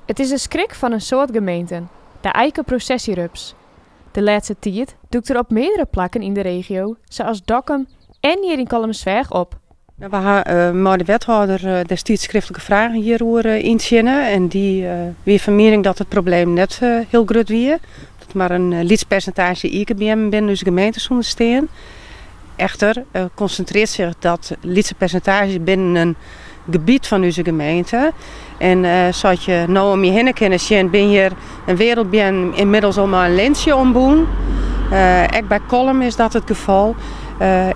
It is de skrik fan in soad gemeenten, de ikeprosesjerups. De lêste tiid dûkt er op meardere plakken yn de regio, sa as Dokkum en hjir yn Kollumersweach op. We ha mei de wethâlder destiids skriftlike fragen hjiroer yntsjinne en dy wie fan miening dat it probleem net hiel grut wie. Dat mar in lyts persintaazje ikebeammen binnen ús gemeente soene stean. Echter konsintrearret sich dat lytse persintaazje binnen in gebiet fan ús gemeente. En sa't je no om je hinne kinne sjen, binne hjir in wereld beammen ynmiddels al mei in lintsje ombûn. Ek by Kollum is dat it gefal.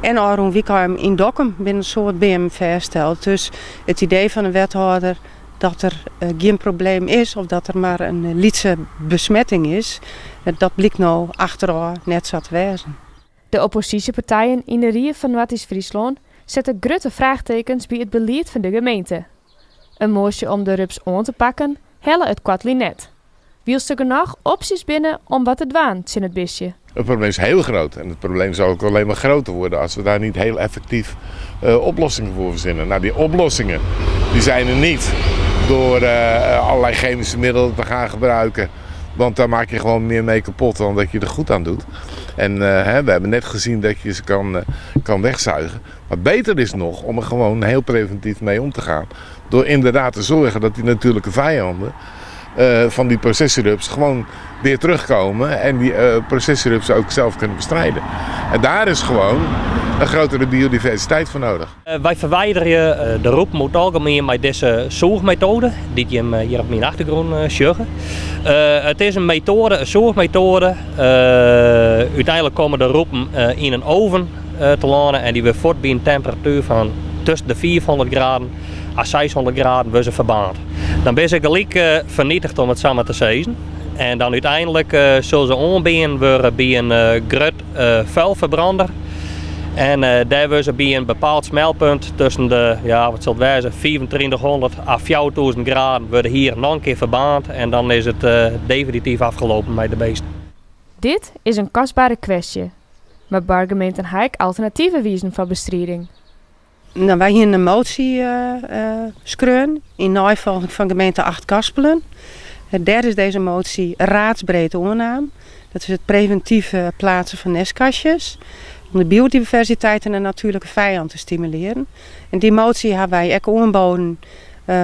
En ôfrûne wykein yn Dokkum binne in soad beammen fêststeld. Dus it idee fan de wethâlder dat der gjin probleem is of dat der mar in lytse besmetting is, dat blykt no achterôf net sa te wêzen. De opposysjepartijen yn de Rie fan Noardeast-Fryslân sette grutte fraachtekens by it belied fan de gemeente. In moasje om de rups oan te pakken helle it koartlyn net, wylst der genôch opsjes binne om wat te dwaan tsjin it bistje. Het probleem is heel groot en het probleem zal ook alleen maar groter worden als we daar niet heel effectief oplossingen voor verzinnen. Nou, die oplossingen die zijn er niet door allerlei chemische middelen te gaan gebruiken. Want daar maak je gewoon meer mee kapot dan dat je er goed aan doet. En hè, we hebben net gezien dat je ze kan wegzuigen. Maar beter is nog om er gewoon heel preventief mee om te gaan. Door inderdaad te zorgen dat die natuurlijke vijanden van die processierups gewoon weer terugkomen en die processierups ook zelf kunnen bestrijden. En daar is gewoon een grotere biodiversiteit voor nodig. Wy ferwiderje de rûpen oer it algemien mei dizze sûchmetoade, dy't jim hjir op myn achtergrûn sjogge. It is in metoade, in sûchmetoade. Uteinlik komme de rûpen yn in oven telâne en dy wurde fuort by in temperatuer fan tusken de 500 graden à 600 graden wurde se ferbaarnd. Dan binne se gelyk fernietigd om it sa mar te sizzen. En dan úteinlik sille se oanbean wurde by in grut vuilverbrander. En dêr wurde se by in bepaald smeltpunt tusken de, ja, wat sil it wêze, 3500 à 4000 graden wurde hier noch in kear ferbaarnd en dan is it definityf afgelopen mei de beesten. Dit is in kostbere kwestje, mar buorgemeenten ha ek alternative wizen foar bestriding. No, wy hiene in motie skreaun yn neifolging fan gemeente Achtkarspelen. Dêr is dizze motie raadsbreed oannaam. Dat is it previntyf pleatsen fan nestkastjes om de biodiversiteit en de natuerlike fijân te stimulearjen. En dy motie ha wy ek oanboden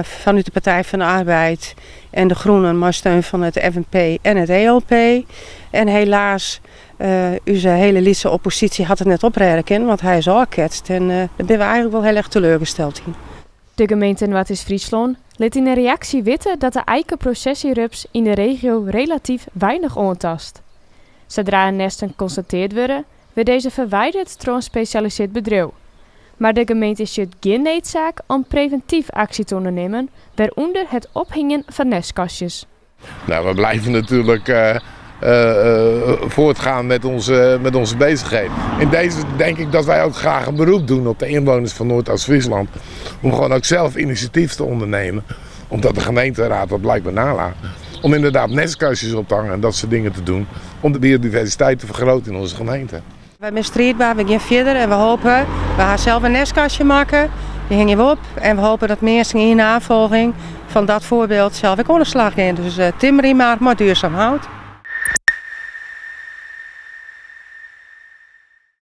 fanút de Partij van de Arbeid en de Groenen mei steun fan it FNP en it ELP. En helaas Us hiele lytse opposysje hat it net oprêde kinnen, want hy is ôfketst en dêr binne we eigenlik wol hiel erch teleurgesteld yn. De gemeente Noardeast-Fryslân lit yn in reaksje witte dat de ikeprosesjerups yn de regio relatyf weinich oantaast. Sadra nêsten konstateard wurde, wurdt dizze ferwidere troch in spesjalisearre bedriuw. Mar de gemeente sjocht gjin needsaak om previntyf aksje te ûndernimmen, wêrûnder it ophingjen fan nestkastjes. Nou, we blijven natuurlijk voortgaan met onze bezigheden. In deze denk ik dat wij ook graag een beroep doen op de inwoners van Noordoost-Friesland. Om gewoon ook zelf initiatief te ondernemen. Omdat de gemeenteraad dat blijkbaar nalaat. Om inderdaad nestkastjes op te hangen en dat soort dingen te doen. Om de biodiversiteit te vergroten in onze gemeente. Wy binne striidber, we gean fierder en we hoopje, we ha sels in nestkastje makke, dy hingje we op en we hoopje dat minsken yn nafolging fan dat foarbyld sels ek oan de slach gean. Dus timmerje mar mei duorsum hout.